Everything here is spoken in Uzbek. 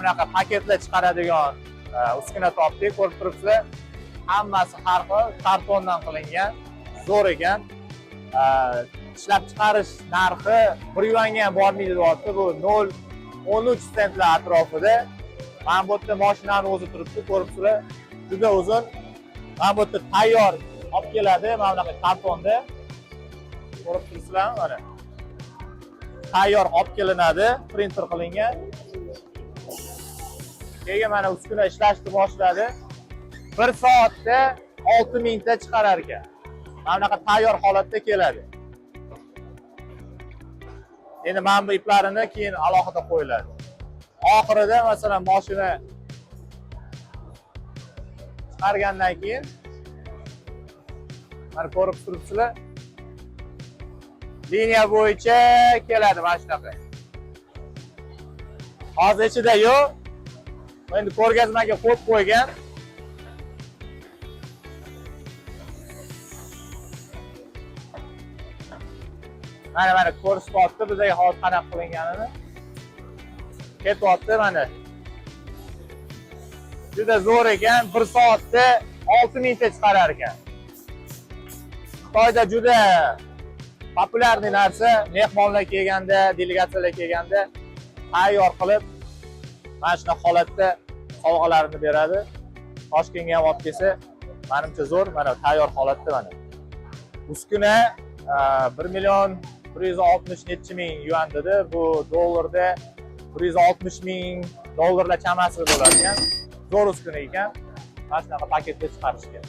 Bunaqa paketlar chiqaradigan uskuna topdik, ko'rib turibsizlar. Hammasi har xil kartondan qilingan, zo'r ekan. Ishlab chiqarish narxi 1 yuanga ham bormaydi deyapti. Bu 0.13 sentlar atrofida. Mana bu yerda mashinani o'zi turibdi, ko'ribsizlar. Juda uzun. Mana bu yerda tayyor olib keladi, mana bunaqa kartonda. Ko'rib turibsizlarmi mana? Tayyor olib kelinadi, printer qilingan. Keyin mana uskuna ishlashni boshladi. 1 soatda 6000 ta chiqarar ekan. Mana bunaqa tayyor holatda keladi. Endi mana bu iplarini keyin alohida qo'yiladi. Oxirida masalan mashina chiqargandan keyin mana ko'rib turibsizlar. Liniya bo'yicha keladi mana shunaqa. Hozir ichida yo'q. Endi ko'rgazmaga qo'yib qo'ygan. Mana mana ko'rsatyapti bizga hozir qanaqa qilinganini. Ketyapti mana. Juda zo'r ekan, 1 soatda 6000 ta chiqarar ekan. Xitoyda juda populyarniy narsa, mehmonlar kelganda, delegatsiyalar kelganda tayyor qilib mana shunaqa holatda sovg'alarini beradi. Toshkentga ham olib kelsa, menimcha zo'r, mana tayyor holatda mana. Uskuna 1 million 160 nechi ming yuan dedi. Bu dollarda 160 ming dollarlar chamasi bo'lar ekan. Zo'r uskuna ekan. Mana shunaqa paketda chiqarishgan.